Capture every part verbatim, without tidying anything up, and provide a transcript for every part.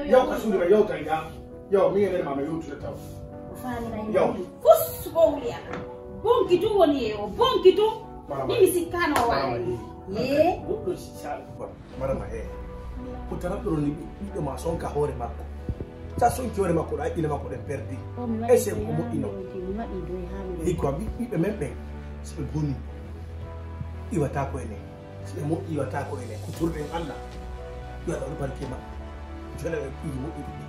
Yaw ka suudu ma, yaw tan ga. Yaw, mi e nder ma, mi yewtude taw. O faami na Yaw. Yimɓe. Fus ko wuli am. Bonki tun woni e o, bonki tun. Mara Min mi mara. Sikkano o Mara wawi. Mara. Ye. Goɗɗo si sal. Mara ma, eh. Ko tan ɗo ni ɓiɗɗo ma sonka hoore makko. Sa sonki hoore makko, ɗo aƴƴina makko ɗen perdi. O mi waɗi Ese ko ko moƴƴino. Yaanude, mi waɗi doy haa mi Hikko am ɓiɓɓe men ɓen, si ɓe boni, iwata ko enen. Si ɓe moƴƴi, iwata ko enen. Ko turɗen Allah. Yo Allah waɗu barke maɓɓe. Jole ɓe ɓiɗɗo moƴƴi ɗiɗi.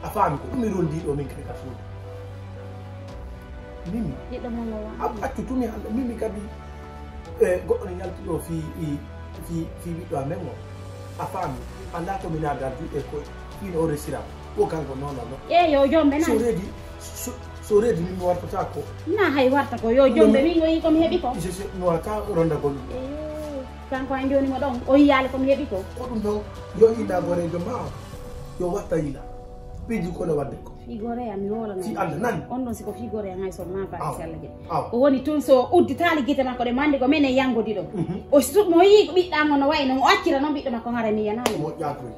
A faami ko ɗum mi rondi ɗo min kadi ka suudu. Mimi. Ɓiɗɗo mon o A, wano. Accu tumi hannde. Mimi kadi, eh, goɗɗo ne yalti ɗo fii, i, fii, fii ɓiɗɗo amen o. A faami. Anndaa ko mi naada juuɗe ko fii no o resira. Ko kanko, non, non, non. Eeyo, jombe So nani. Reedi, so, so reedi min mi wartata ko. Na hay warta ko. Yo jombe min o yi ko mi heɓi ko. Je, je, mi wata rondagol ɗum. Eeyo, kanko an jooni mo ɗon. O yiyaali ko mi heɓi ko. Ko ɗum ɗon. Yo ina goreejo ma o. Yo watta yila. Piiji ko no wadde ko. Fii goreya mi wolana. Fii Allah nani. On ɗon siko fii goreya ngay so ma ba Aw. Sella je. Aw. O woni tun so udditaali gite makko ɗe mandi ko menen yangodi ɗo. Mhm. O su-, mo yi ko ɓiɗɗa mo no wayi no o accira non ɓiɗɗo makko hara mi yanaali. Mo ƴaatoyi.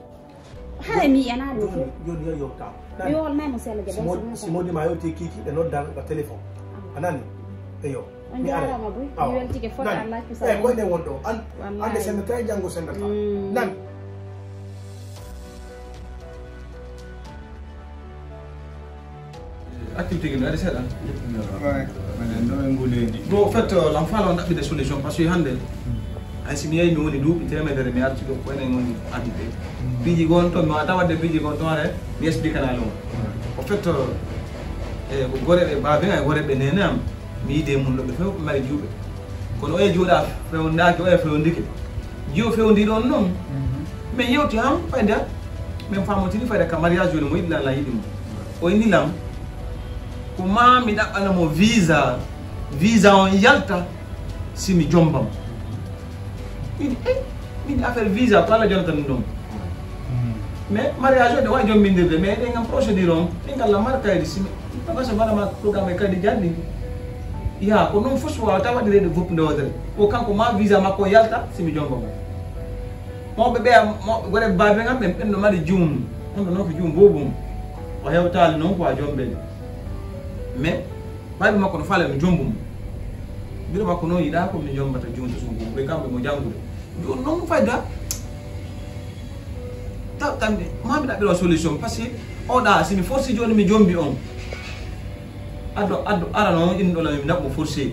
Hara mi yanaali. Joni, joni yo yewta. Mi wolnay mo Sella je. Si mo-, si modi ma yewti kiki ɗe noddan ka téléphone. Aw. A nani? Eyo. On Mi ara. Jaaraama buy. Aw. Mi weltike fota Nani? Allah kusa. Eh, ko nden wonɗo. An, Wallahi. Ande senda tay janngo senda ta. Mm. Nani? Activité ke no ari seeɗa. Ouais. Minen no en nguli ndi. Bon, en fait, euh, lam fala on ɗaɓɓide solution parce que hannde ay si mi yehi mi woni duuɓi teemedere mi arti ɗo ko enen woni addude piiji gon toon mi wata wadde piiji gon toon are mi explique na lon. En fait, euh, e ko gore ɓe baabe ay gore ɓe nene am mi yide mun ɗo ɓe few ɓe mari juuɓe. Kono oye juuɗa fewndaaki oye fewndike. Jiwo fewndi ɗon noon. Min yewti han fayda min famotini fayda ka mariage joni mo yiɗi lan lan yiɗi mo. O inni lam ko ma mi ɗaɓɓana mo visa. Visa on yalta si mi jombam. Min e min affaire visa ko Allah jonata min ɗon. Mais mariage o ɗe wawi jombindirde mais ɗen gam procédure on ɗen galla mara kaydi simi parce que mbaɗama programme e kaydi janɗi ya ko ɗum fof wawata waɗirede woppude wodere ko kanko ma visa makko yalta simi jongo mo mawɓe ɓeya mawɓe gore babe gam ɓen ɓen no mari jum on ɗo noon ko jum bobum o hewtali noon ko a jombede mais babi makko no fala no jombum mbiɗo makko noon yiɗa ko mi jombata jum to sumbu ɓe kamɓe mo janngude Joni noon fayda taw kamɓe ma mi ɗaɓɓira solution parce que oɗa simi force joni mi jombi on addo addo ara noon inɗo la mi ɗaɓɓo force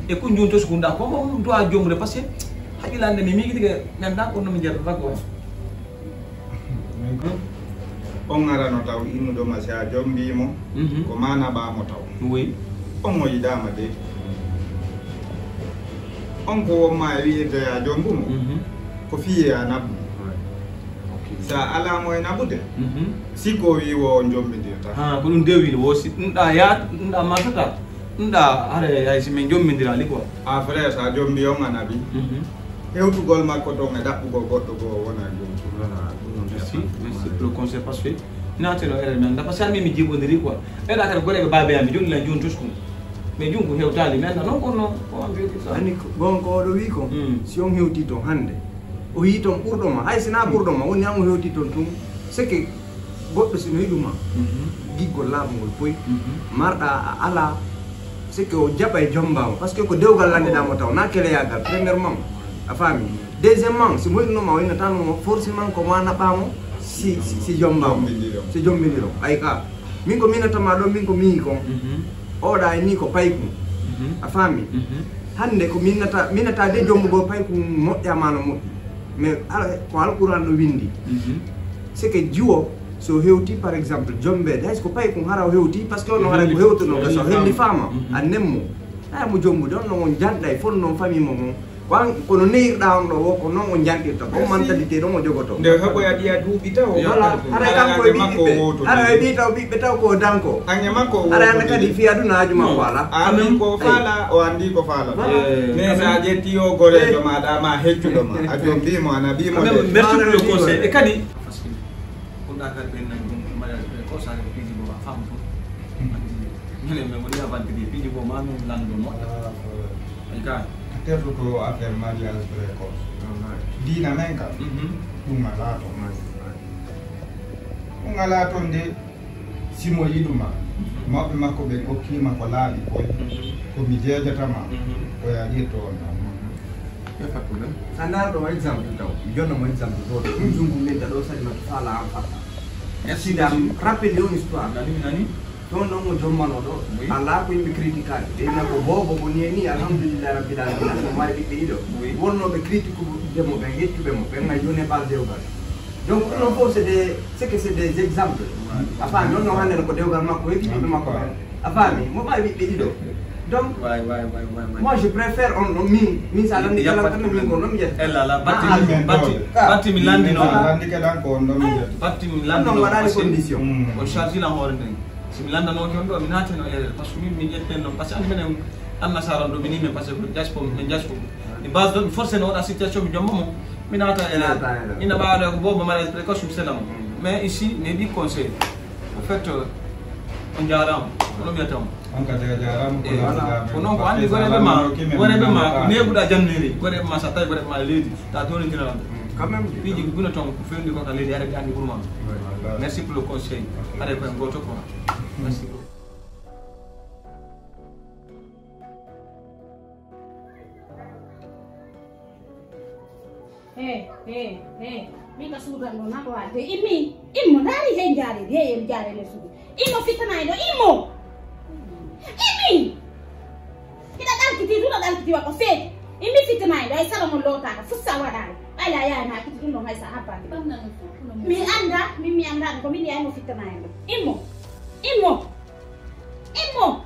e kun joni tosi kun ɗa ko mo ɗum dowa jombude parce que haqqilande mi miigi tigi ganda ko no mi jertata ko On arano taw innuɗo ma si a jombi mo ko ma naɓa mo taw. Oui. On o yiɗama de. On ko wonma e wi'ete a jombu mo. Ko fiye a naɓu mo. Sa ala mo e naɓude. Si ko wi wo on jombidirta. Ha ko ɗum de wiɗo wo si ɗum ɗa yaat ɗum ɗa masata. Ɗum ɗa hare hay si min jombidirali quoi. A frère sa jombi on a naɓi. Hewtugol makko toon e ɗaɓɓugol goɗɗo goo wona jom. Voilà, ɗum noon merci, merci pour le conseil parce que naateno ere men nda parce que mi mi jiɓodiri quoi ɓeɗa kadi goɗeɓe babe ami joni lan joni tuskum mais joni ko hewtali mi anda noon kono ko an joni sa ani gonko oɗo wi ko si on hewti toon hannde o yi toon ɓurɗo ma hay sina ɓurɗo ma woni an o hewti toon tun c'est que goɗɗo sino yiɗuma giggol laaɓungol poy marɗa a ala c'est que o jaɓa e jombama parce que ko dewgal landiɗamo taw na keleyagal premièrement a faami deuxièmement si moƴƴinoma o innatano mo forcément ko ma naɓamo si si jombama si jombiniro ay ka min ko minatama ɗo min ko miyi kon oɗa e ni ko paykum a faami hande ko minata minata de jombugol paykum moƴƴama no moƴƴi mais ko alquran no windi c'est que jiwo so hewti par exemple jombede hay ko payi kun hara o hewti parce que ono hara ko hewtuno so helli fama a nemmo aya mo jombude on non on janɗa e fon non fami mo mon wan kono neyirɗa on ɗo wo ko non on janɗirta ko mentalité ɗon o jogoto nde heɓoya ɗiya duuɓi taw voilà haray kanko e ɓiɓɓe haray ɓi taw ɓiɓɓe taw ko danko ange makko haray anda kadi fi aduna aju makko ala a andi ko fala o andi ko fala mais sa ƴetti o gorejo maɗa ma heccuɗo ma a jombimo ana bimo merci pour le conseil e kadi Ɗa kadi ɓen nani ɗum mariage ɓe ko sare ko piiji mo a faamu fof minen min woni avantage piiji goo ma min lanndo moƴƴa ay ka terɗo ko affaire mariage précoce diina men ka ɗum a laato On alaa toon de, si mo yiɗuma, mawɓe makko ɓen okkiima ko laaɓi koy, ko mi jeejata ma, ko yaa ƴetto on ɗon. Y a pas de problème. A ndaar ɗo exemple taw, mi jonna mo exemple ɗo, ɗum zungu min da ɗo Salimata Faala en face. Merci. Sida, rappel yo histoire. Nani, nani? Ɗon ɗon mo jommanoo ɗo, oui, alaa ko yimɓe critiquaade. Ɓe wiyna ko boobo ko nii e nii, alhamdulillahi rabbil alamina, ko mari ɓiɓɓe ɗiɗo. Oui. Wonnooɓe critique ɓe mo, ɓe yettuɓe mo, ɓe ngaa yone ɓal dewgal. Donc ɗum ɗon fof c'est des, c'est que c'est des exemples. A faami, ɗon ɗon hannde ko dewgal makko, heɓi ɓiɓɓe makko ɓen. A faami, mo ɓaawi ɓiɓɓe ɗiɗo. Donc, moi, je préfère on, on, min, min, so a lanndike lan tan, min ko non mi ƴetta. Ella la, batti, batti, batti mi lanndino. Lanndike lan ko on ɗon mi ƴetta. Batti mi lanndino, on waɗaali condition. O charge lan hoore nden. Si mi lanndanooke on ɗo, mi naateno erreur. Parce que min, min ƴetten non. Parce que anndi minen, annasara on ɗo, min yimɓe, parce que ko diaspora, min diaspora. Mi base ɗon, mi forcé no waɗa situation, mi jomma mo. Mi naata erreur. Ina ɓaawa ɗo ko boobo mariage précoce, mi sela mo. Mais ici, mi heɓi conseil. En fait, euh, on jaaraama. Kono mbiyata mo. On kadi a jaaraama, ko lanndinaa ɓe. Ko non ko anndi goreeɓe ma, goreeɓe ma, ko neeɓuɗaa janneeri, goreeɓe ma, so a tawi goreeɓe ma e leydi, ta dowlindira ɓe. Quand même. Piiji ko guna toon, ko fewndi ko ka leydi, ara ɓe anndi ɓurma. Merci pour le conseil. Ara ko en gooto quoi. Merci beaucoup. He, he, he. Min ka suudan ɗo na ko waɗde. Immi, immo, ndaari he jaare, he en jaare le suudu. Immo fittanaa ɗo, immo. Immi. Hiɗa ɗalkiti, hiɗa ɗalkiti wa ko feeji. Immi fittanaa ɗo, ay sara mo lootaaka, fussa waɗaali. Ay la yaay na kiti ɗum ɗo hay sa habbaki. Mi annda, min mi annda ko min yaay mo fittanaa ɗo. Immo. Immo. Immo.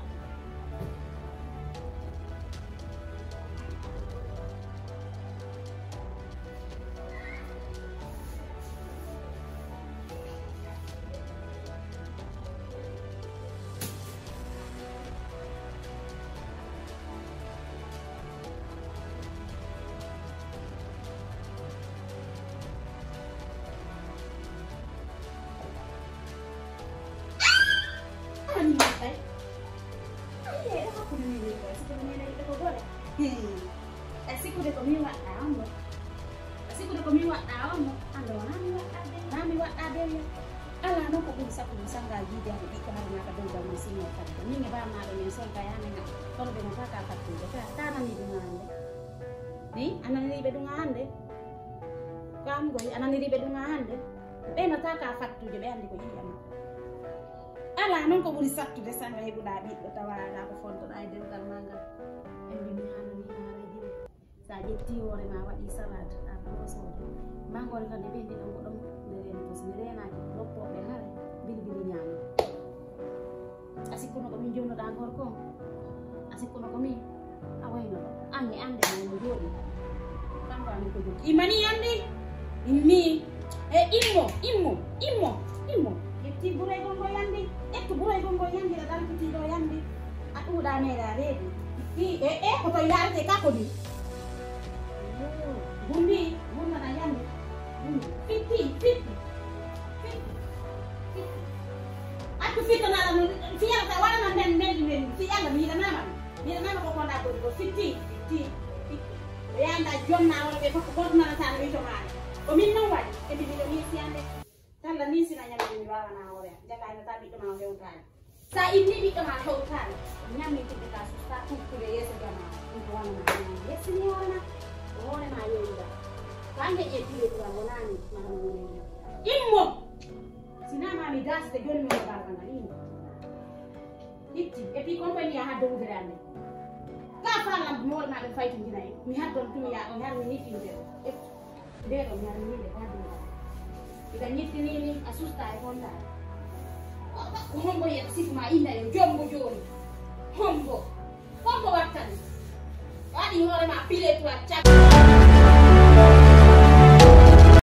Ani ma kay. Ay, ɗe hakkunde min e koye, siko min e yiɗde ko gore. Hmm. E sikkude ko min waɗɗaa on ɗo. E sikkude ko min waɗɗaa on ɗo. An ɗo wonaa min waɗɗaa de. Naa mi waɗɗaa de yo. Alaa noon ko ɓuri sakkude sannga jiidi hade ɓiɗɗo hade naata dewgal mum sinno fadde. Min e baamnaaɓe men son ka yaane na. Kono ɓe nata ka fattude. Ka, ka nanii ɗum hannde. Ni, a nanii ɓe ɗum hannde. Ko am goy, a nanii ɓe ɗum hannde. Ɓe nata ka fattude, ɓe anndi ko yiya ma. Alaa noon ko ɓuri sattude sannga heɓuɗaa ɓiɗɗo tawa alaa ko fontoɗaa e dewgal maa ngal. En mbi mi haala mi haala e jimi. So a ƴettii hoore ma a waɗii salade, a ɗosoode. Manngoore kam nde ɓendi ɗon ko ɗon nde reeni ko so mi reenaaki loppooɓe hare bilbili ñaami. A sikkuno ko min jonnoɗaa gorko on? A sikkuno ko min? A wayno ɗo. An e annde ma no jooɗi. Kanko anndi ko jogii. Imani yandi. Immi. E immo, immo, immo, immo. Ƴetti buraygon ngo yandi. Ƴettu buraygon ngo yandi, ɗa ɗalkitii ɗo yandi. A ɗuuɗaa meeɗaa reedi. Fi, e, e, ko to yaarete ka ko ɗi. Gurni, gurna na yandi. Fitti, fitti. Fitti. Fitti. Accu fittanaɗa no fiyata waɗana nden nden nden fiyanga mi yiɗanama. Mi yiɗanama ko konda ko ko fitti, fitti, fitti. O yanda jonna wala ɓe fof ko goto nanata no wito maare. Ko min non waɗi. Kadi miɗo ni siyande. Talla ni sina ñamde mi wawana hoore. Jaka ina ta ɓiɗɗo ma o hewtani. Sa inni ɓiɗɗo ma hewtani. Ñammi tibbi ka susta tukkude yeeso jama. Ɗum ko wano ma ñamde. Yesini hoore ma. Ko hoore ma yewida. Ko ande e bile ko wonani ma no woni. Immo. Sinaa maa mi daasde jooni mi waɗa barka ngal, ii. Itti, et puis compagnie a haddo wudere annde. Ka faalam moore maa ɗum faytindina en. Mi haddon tumi yaa ɗon har mi nittinde. Nde ɗon mi har mi ninde ko haddo wudere. Ida ñittini ni a susta e honda. Ko hombo yeta sifu ma inna yo jombo jooni. Hombo. Hombo wattani. Waɗi hoore ma pile tuwa cak.